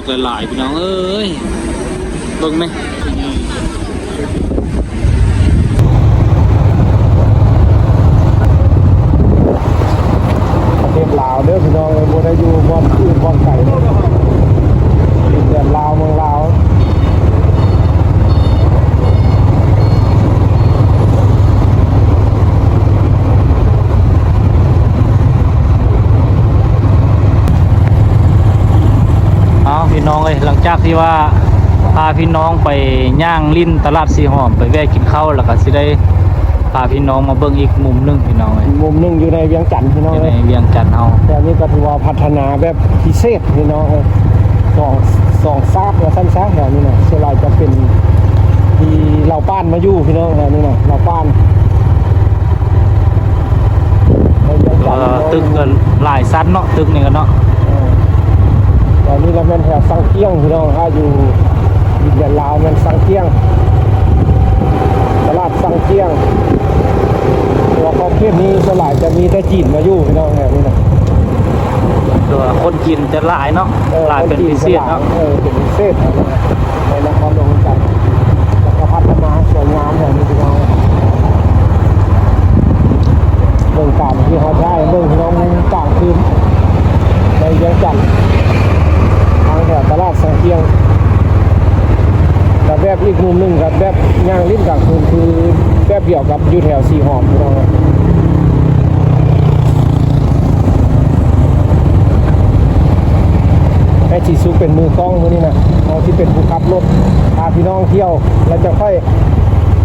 ຫຼາຍໆ ພີ່ນ້ອງເອີຍ ເບິ່ງແມະ ປະເທດລາວເດີພີ່ນ້ອງເອີຍ ບໍ່ໄດ້ຢູ່ບ່ອນອື່ນບ່ອນໄກເດີ ດິນແດນລາວ ເມືອງລາວ. ເອົາ ພີ່ນ້ອງເອີຍ ຫຼັງຈາກທີ່ວ່າພາພີ່ນ້ອງໄປຍ່າງຫຼິ້ນຕະຫຼາດສີຫອມ ໄປແວ່ກິນເຂົ້າ ແລ້ວກໍຊິໄດ້ພາພີ່ນ້ອງມາເບິ່ງອີກມຸມໜຶ່ງ ພີ່ນ້ອງເອີຍ ມຸມໜຶ່ງຢູ່ໃນວຽງຈັນ ພີ່ນ້ອງເອີຍ ຢູ່ໃນວຽງຈັນເຮົາ ແຖວນີ້ກໍຖືວ່າພັດທະນາແບບພິເສດ ພີ່ນ້ອງເອີຍ ສອງ ສອງຊາດວ່າຊັ້ນຊະ ແຖວນີ້ນະ ສ່ວນຫຼາຍຈະເປັນທີ່ລາວປ້ານມາຢູ່ ພີ່ນ້ອງ ແຖວນີ້ນະ ລາວປ້ານ. ເອີ ຕຶກກໍຫຼາຍຊັ້ນເນາະ ຕຶກນີ້ກໍເນາະ ເອີ ແຖວນີ້ລະແມ່ນແຖວຊັງກ້ຽງ ພີ່ນ້ອງ ຖ້າຢູ່ດິນແດນລາວແມ່ນຊັງກ້ຽງ ຕະຫຼາດຊັງກ້ຽງ ເພາະວ່າຂອບເຂດນີ້ສ່ວນຫຼາຍຈະມີແຕ່ຈີນມາຢູ່ ພີ່ນ້ອງ ແຖວນີ້ນະ ແຕ່ວ່າຄົນຈີນຈະຫຼາຍເນາະ ເອີ ຫຼາຍເປັນພິເສດເນາະ ເອີ ເປັນພິເສດ ໃນນະຄອນຫຼວງວຽງຈັນ ແລ້ວກໍພັດທະນາສວຍງາມແບບນີ້ພີ່ນ້ອງ ເບິ່ງຕາມທີ່ເຮົາຖ່າຍເບິ່ງພີ່ນ້ອງ ກາງຄືນໃນວຽງຈັນ ທາງແຖວຕະຫຼາດຊັງກ້ຽງ ກໍແບບອີກມຸມໜຶ່ງ ກໍແບບຍ່າງຫຼິ້ນກາງຄືນ ຄືແບບດຽວກັບຢູ່ແຖວສີຫອມພີ່ນ້ອງ. ແມ່ນຊິສຸກເປັນມືກ້ອງມື້ນີ້ນະ ເຮົາຊິເປັນຜູ້ຂັບລົດ ພາພີ່ນ້ອງທ່ຽວ ແລ້ວຈະຄ່ອຍ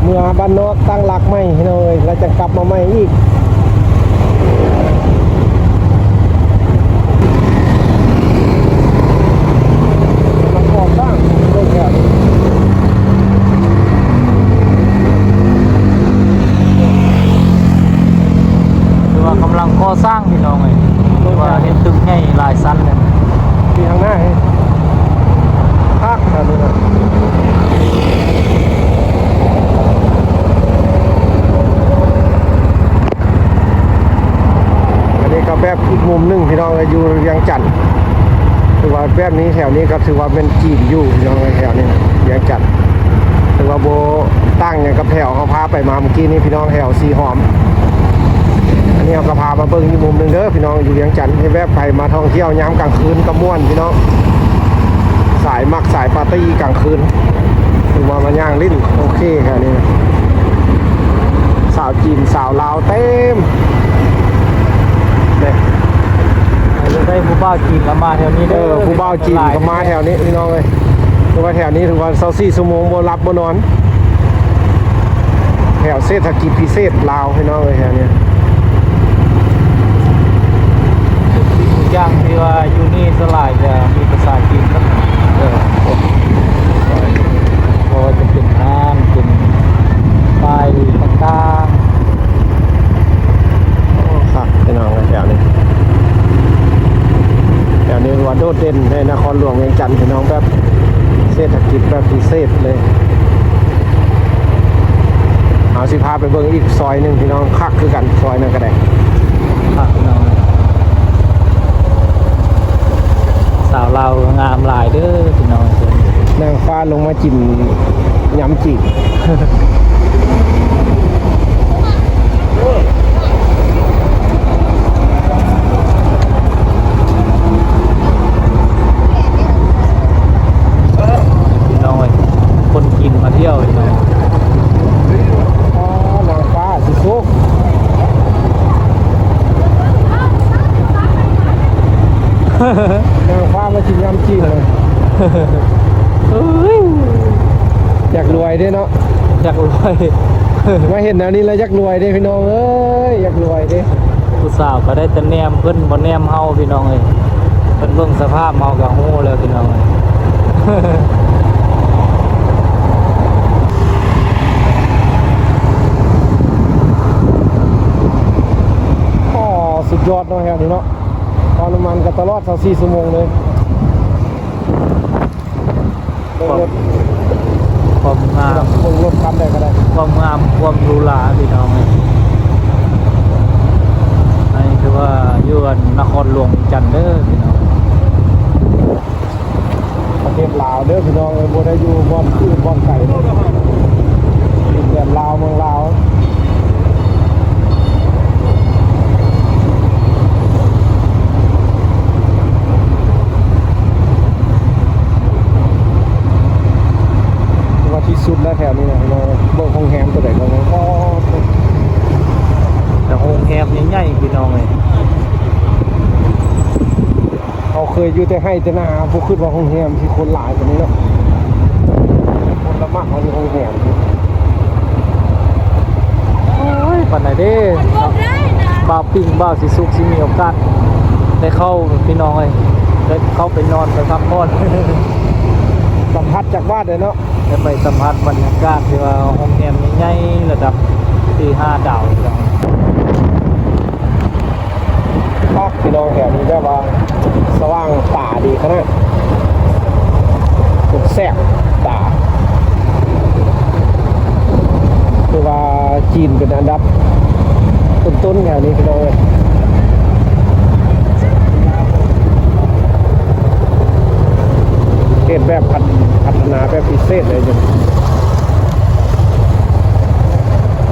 ເມືອບ້ານນອກຕັ້ງຫຼັກໃໝ່ພີ່ນ້ອງເອີຍ ແລ້ວຈະກັບມາໃໝ່ອີກ. ກຳລັງກໍ່ສ້າງເບິ່ງແຖວນີ້ ຄືວ່າກຳລັງກໍ່ສ້າງ ພີ່ນ້ອງເອີຍ ເພາະວ່າເຮັດຕຶກໃຫຍ່ຫຼາຍຊັ້ນເລີຍ ທີ່ທາງໜ້ານີ້ ຄັກແຖວນີ້ນະ ອັນນີ້ກໍແບບອີກມຸມໜຶ່ງ ພີ່ນ້ອງເອີຍ ຢູ່ວຽງຈັນ ຖືວ່າແບບນີ້ ແຖວນີ້ກໍຖືວ່າແມ່ນຈີນຢູ່ ພີ່ນ້ອງເອີຍ ແຖວນີ້ ວຽງຈັນ ຖືວ່າບໍ່ຕ່າງຫຍັງກັບແຖວເຮົາພາໄປມາເມື່ອກີ້ນີ້ ພີ່ນ້ອງ ແຖວສີຫອມ. ອັນນີ້ເຮົາກໍພາມາເບິ່ງອີກມຸມໜຶ່ງເດີພີ່ນ້ອງ ຢູ່ວຽງຈັນ ໃຫ້ແບບໃຜມາທ່ອງທ່ຽວຍາມກາງຄືນກໍມ່ວນພີ່ນ້ອງ ສາຍມັກສາຍປາຕີ້ກາງຄືນ ຫຼືວ່າມາຍ່າງຫຼິ້ນ ໂອເຄແຖວນີ້ ສາວຈີນສາວລາວເຕັມເດ້. ຢາກໄດ້ຜູ້ບ່າວຈີນກໍມາແຖວນີ້ເດີ ເອີ ຜູ້ບ່າວຈີນກໍມາແຖວນີ້ພີ່ນ້ອງເອີຍ ຖືວ່າແຖວນີ້ຖືວ່າຊາວສີ່ຊົ່ວໂມງບໍ່ຫຼັບບໍ່ນອນ. ແຖວເສດຖະກິດພິເສດລາວ ພີ່ນ້ອງເອີຍ ແຖວນີ້ ທຸກສິ່ງທຸກຢ່າງທີ່ວ່າຢູ່ນີ້ສ່ວນຫຼາຍຈະມີພາສາຈີນໝົດ ເອີ ບໍ່ວ່າຈະເປັນຮ້ານ ເປັນປ້າຍຕ່າງໆ. ໂອ້ ຄັກ ພີ່ນ້ອງເອີຍ ແຖວນີ້ ແຖວນີ້ວ່າໂດດເດັ່ນໃນນະຄອນຫຼວງວຽງຈັນ ພີ່ນ້ອງ ແບບເສດຖະກິດແບບພິເສດເລີຍ. ເຮົາຊິພາໄປເບິ່ງອີກຊອຍໜຶ່ງ ພີ່ນ້ອງ ຄັກຄືກັນ ຊອຍນັ້ນກໍໄດ້ ຄັກ ພີ່ນ້ອງ. ສາວລາວງາມຫຼາຍເດີພີ່ນ້ອງ ນາງຟ້າລົງມາກິນຍຳຈີນ. ພີ່ນ້ອງເອີຍ ຄົນຈີນມາທ່ຽວພີ່ນ້ອງ. ອໍ ນາງຟ້າຊິສຸກ ນາງຟ້າມາກິນຍຳຈີນເລີຍ. ຢາກລວຍເດ້ເນາະ ຢາກລວຍ ມາເຫັນແນວນີ້ແລ້ວຢາກລວຍເດ້ພີ່ນ້ອງເອີຍ ຢາກລວຍເດ້. ຜູ້ສາວກໍໄດ້ແຕ່ແນມເພິ່ນ ບໍ່ແນມເຮົາພີ່ນ້ອງເອີຍ ເພິ່ນເບິ່ງສະພາບເຮົາກໍຮູ້ແລ້ວພີ່ນ້ອງເອີຍ. ອໍ ສຸດຍອດເນາະ ແຖວນີ້ເນາະ ປໍ້ານ້ຳມັນກໍຕະຫຼອດຊາວສີ່ຊົ່ວໂມງເລີຍ. ຄວາມ ຄວາມງາມ ເບິ່ງລົດຄັນໃດກໍໄດ້ ຄວາມງາມ ຄວາມຫຼູຫຼາພີ່ນ້ອງເອີຍ. ອັນນີ້ຄືວ່າຢູ່ອັນນະຄອນຫຼວງວຽງຈັນເດີພີ່ນ້ອງ. ພີ່ນ້ອງເອີຍ ເຮົາເຄີຍຢູ່ແຕ່ໄຮ່ແຕ່ນາ ບໍ່ຄິດວ່າໂຮງແຮມຊິຄົນຫຼາຍປານນີ້ເນາະ. ຄົນລະມັກເຮົາຢູ່ໂຮງແຮມ. ໂອ້ຍ ປານໃດເດ້ ບ່າວປິງ ບ່າວສີສຸກ ຊິມີໂອກາດໄດ້ເຂົ້າ ພີ່ນ້ອງເອີຍ ໄດ້ເຂົ້າໄປນອນໄປພັກຜ່ອນ ສຳຜັດຈັກບາດເດ້ເນາະ. ໄດ້ໄປສຳຜັດບັນຍາກາດທີ່ວ່າໂຮງແຮມໃຫຍ່ໆ ລະດັບສີ່ຫ້າດາວ ຄັກພີ່ນ້ອງ ແຖວນີ້ແບບວ່າສະຫວ່າງຕາດີຂະໜາດ ແຊບຕາ ຄືວ່າຈີນເປັນອັນດັບຕົ້ນໆ ແຖວນີ້ພີ່ນ້ອງເອີຍ. ເຂດແບບພັດ ພັດທະນາແບບພິເສດເລີຍ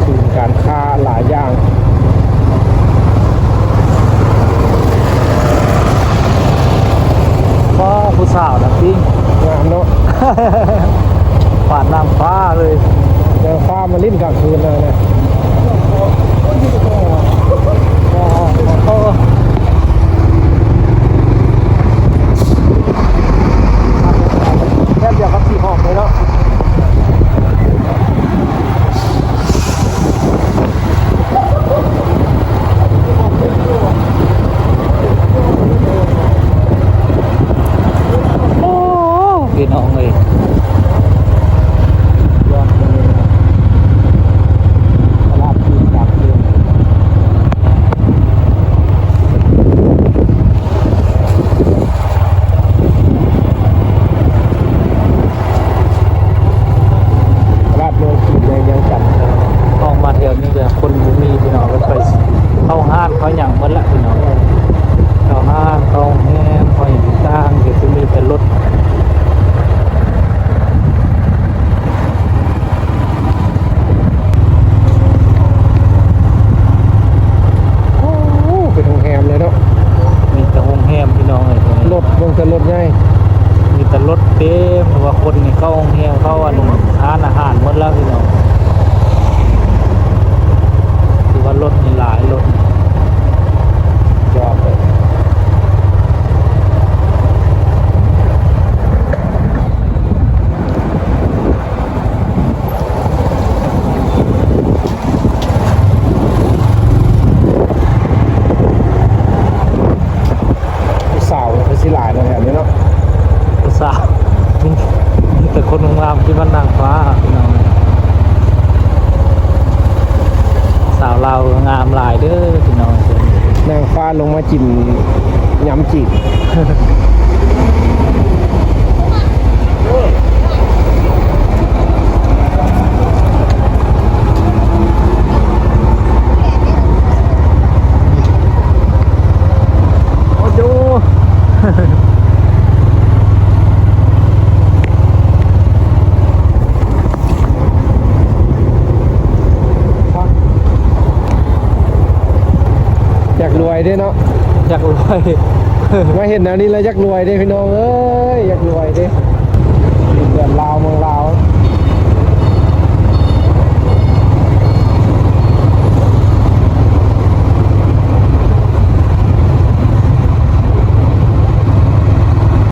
ສູນການຄ້າຫຼາຍຢ່າງ. ປ້າ ຜູ້ສາວນະຕິ ງາມເນາະ ປານນາງຟ້າເລີຍ ນາງຟ້າມາຫຼິ້ນກາງຄືນແລ້ວນະ. ແບບດຽວກັບສີຫອມເລີຍເນາະ. ໂອ້ ພີ່ນ້ອງເອີຍ ຍອດເລີຍ ຕະຫຼາດຈີນກາງຄືນ. ຕະຫຼາດເມືອງຈີນໃນວຽງຈັນ ອອກມາແຖວນີ້ກະຄົນບໍ່ມີພີ່ນ້ອງ ໄປເຂົ້າຮ້ານເຂົ້າຫຍັງໝົດລະພີ່ນ້ອງ ເຂົ້າຮ້ານເຂົ້າໂຮງແຮມເຂົ້າຫຍັງຕ່າງໆ ກະຊິມີແຕ່ລົດ. ໂອ້ ເປັນໂຮງແຮມເລີຍເນາະ ມີແຕ່ໂຮງແຮມພີ່ນ້ອງເອີຍ ລົດ ເບິ່ງແຕ່ລົດໃຫຍ່ ມີແຕ່ລົດເຕັມ ເພາະວ່າຄົນນີ້ເຂົ້າໂຮງແຮມ ເຂົ້າອັນຮ້ານອາຫານໝົດແລ້ວພີ່ນ້ອງ ຄືວ່າລົດນີ້ຫຼາຍ ລົດຍອດເລີຍ. ຜູ້ສາວຄືຊິຫຼາຍເນາະແຖວນີ້ເນາະ ຜູ້ສາວ ມີ ມີແຕ່ຄົນງາມໆ ທີ່ມານາງຟ້າພີ່ນ້ອງ ສາວລາວງາມຫຼາຍເດີພີ່ນ້ອງ ນາງຟ້າລົງມາ ກິນຍຳຈີນ. ໂອ້ໂຫ ຢາກລວຍເດ້ເນາະ ຢາກລວຍ ມາເຫັນແນວນີ້ແລ້ວຢາກລວຍເດ້ພີ່ນ້ອງເອີຍ ຢາກລວຍເດ້ ເຮືອນລາວເມືອງລາວ.